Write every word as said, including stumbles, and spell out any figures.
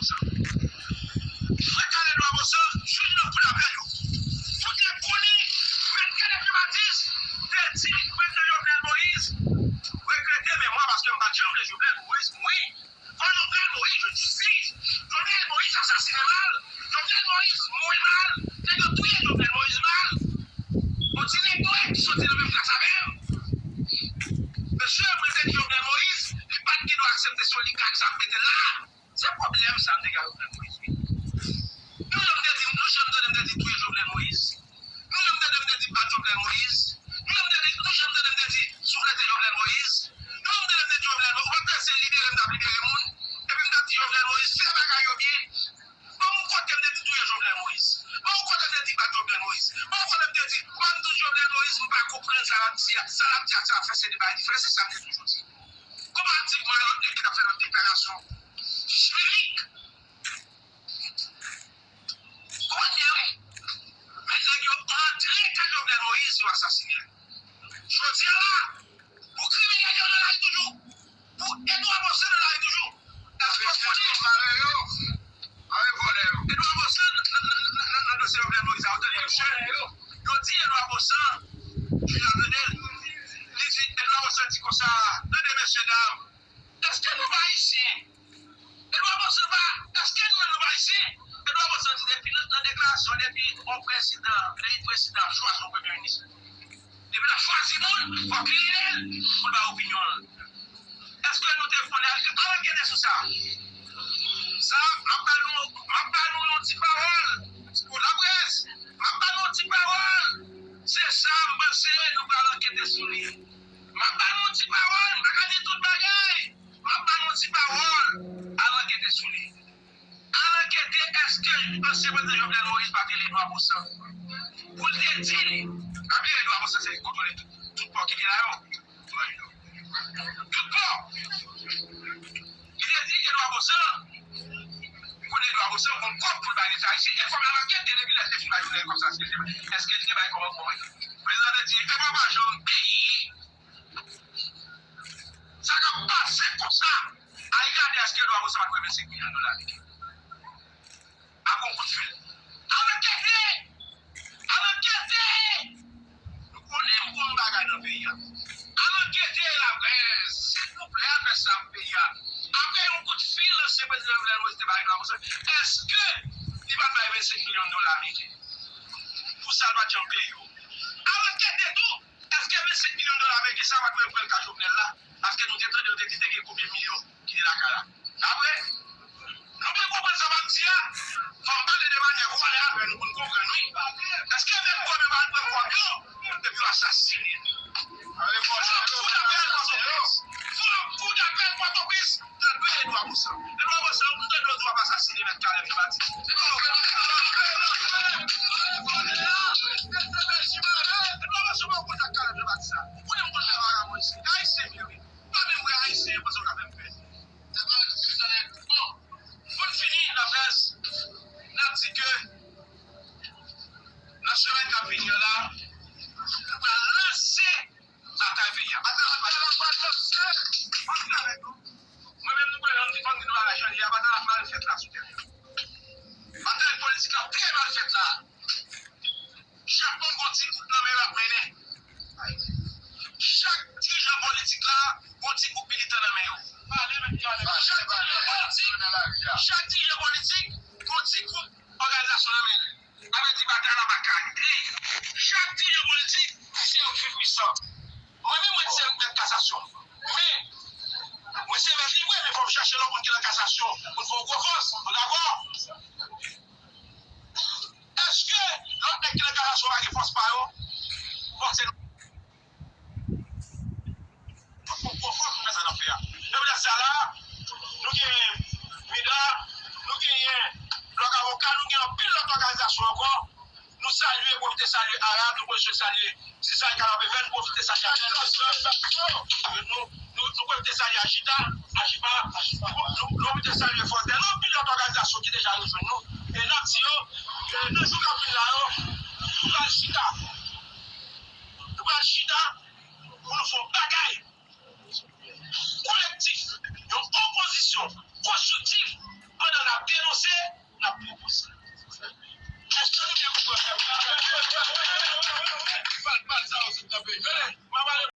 Frè Kale Edouard Baussan, jwenn nan kou dapèl yo. Tout nèg konnen, Mèt Kenneth Jean Baptiste te di prezidan Jovenel Moïse, regrete memwa paske m pa t janm vle Jovenel Moïse mouri. Fò Jovenel Moïse jwenn jistis. Jovenel Moïse asasinen mal. Jovenel Moïse mouri mal. Nèg yo touye Jovenel Moïse mal. Yon ti nèg dwèt ki soti nan menm klas avè m. Mesye, mwen te di Jovenel Moïse, li pa t gen dwa aksepte se oligak sa ap mete l la. Se pwoblèm sa m te gen ak Jovenel Moïse, wi. Nou janm te di, nou janm tande m te di touye Jovenel Moïse? Nou janm tande m te di bat Jovenel Moïse? Nou janm tande, nou janm tande m te di souflete Jovenel Moïse? Nou janm tande m te di Jovenel Moïse, ou pa t panse libere m t ap libere moun? Epi m t ap di Jovenel Moïse, fè bagay yo byen. Ban m yon kote m te di touye Jovenel Moïse. Ban m yon kote m te di bat Jovenel Moïse. Ban m yon kote m te di, ban m di Jovenel Moïse, m pa konprann sa l ap di a, sa l ap di a, sa l ap fè, se de bagay li fè, se sa m te toujou di. Konparativman a lòt nèg ki t ap fè lòt deklarasyon chimerik. Ou konprann byen, wi. Men nèg yo antre kay Jovenel Moïse, yo asasinen l. Jodi a la, pou kriminèl yo nan lari toujou, pou Edouard Baussan nan lari toujou. Èske w konnen Edouard Baussan nan, nan, nan, nan, nan, nan dosye Jovenel Moïse a, ou tande misye? Yo di Edouard Baussan, Julien Renel, li di, Edouard Baussan di konsa, tande mesye dam, èske nou pa ayisyen? Edouard Baussan pa, èske nou menm nou pa ayisyen? Edouard Baussan di depi nan, nan deklarasyon, depi yon prezidan, depi prezidan chwazi yon premye minis, depi l ap chwazi moun, fòk li li l pou l bay opinyon l. Èske nou te konnen? Al ankete sou sa. Sa, m ap ba nou, m ap ba nou yon ti pawòl pou laprès. M ap ba nou yon ti pawòl. Se sa m panse, nou pral ankete sou li. M ap ba nou yon ti pawòl, m pa ka di tout bagay. M ap ba nou yon ti pawòl, al ankete sou li. Al ankete èske ansyen prezidan Jovenel Moïse pa te li Edouard Baussan pou l te di li, pa bliye Edouard Baussan se li ki kontwole tout, tout pò ki gen la yo. Tout pò. Li te di Edouard Baussan, konnen Edouard Baussan gon kòb pou l bay Leta ayisyen, e fò m al ankete depi lè l te fin bay Jovenel kòb sa, èske l te, èske l te bay kòb ankò, wi. Prezidan te di, e pa pa janm peye. Sa k ap pase konsa, al gade èske Edouard Baussan pa t voye vennsenk milyon dola Ameriken. Apre yon kout fil. Al ankete! Al ankete! Nou konnen m konn bagay nan peyi a. Al ankete laprès, silvouplè, al fè sa pou peyi a. Apre yon kout fil, ansyen prezidan Jovenel Moïse te bay Edouard Baussan, èske li pa t bay vennsenk milyon dola Ameriken? Pou sa l pa t janm peye yo. Al ankete tou! Èske vennsenk milyon dola ameriken sa pa t voye pran l ka Jovenel la? Paske nou te tande yo te di te gen konbyen milyon ki te lakay la. Apre, nou byen konprann sa m ap di a. Fò m pale de manyè pou pale avè nou pou n konprann, wi. Èske menm kòb yo pa al pran kòb yo epi yo asasinen? Fò m fout apèl Pòtoprens. Fò m fout apèl Pòtoprens. Tande Edouard Baussan. Edouard Baussan, m tande w di w ap asasinen Mèt Caleb Jean Baptiste. Edouard Baussan pa w kontak Caleb Jean Baptiste la. Ou konnen m konn fè vagabon isit. Ayisyen m ye wi. Pa menm wè Ayisyen yo panse w ka fè m pè. Bon, pou n fini, laprès, n ap di ke nan semèn k ap vini an la, nou pral lanse batay peyi a. Batay la pral lanse. Ann vin avèk nou. Mwen menm nou kwè jan m di fò m di nou bagay jan l ye a, batay la mal fèt la sou tèren an. Batay politik la trè mal fèt la. Chak moun gon ti gwoup nan men yo ap mennen. Chak dirijan politik la gon ti gwoup militan nan men yo. Chak dirijan politik, chak dirijan politik gon ti gwoup òganizasyon nan men li. Sa vle di batay la pa ka ede. Chak dirijan politik se yon ki pwisan. Mwen menm mwen se mèt kasasyon. Men, mwen se mèt li vre, men fò m chache lòt moun ki nan kasasyon pou n fè yon gwo fòs. Nou dakò? Èske lòt nèg ki nan kasasyon pa gen fòs pa yo? Bon, se nou. Nou poko fòs pou fè sa n ap fè a. Nan medya sosyo a, nou genyen Mida, nou genyen Blòk Avoka, nou genyen anpil lòt òganizasyon ankò. Nou salye, pwofite salye Arab, nou pwofite salye Zizay Kanapevè, nou pwofite salye Aksyon Sosyo. Nou, nou, nou pwofite salye Ajida, Ajipa, nou, nou pwofite salye Fòs Dè, nou anpil lòt òganizasyon ki deja rejwenn nou. E n ap di yo, e nan jou k ap vin la yo, nou pral chita. Nou pral chita pou nou fè yon bagay kolektif, yon opozisyon konstriktif, pandan n ap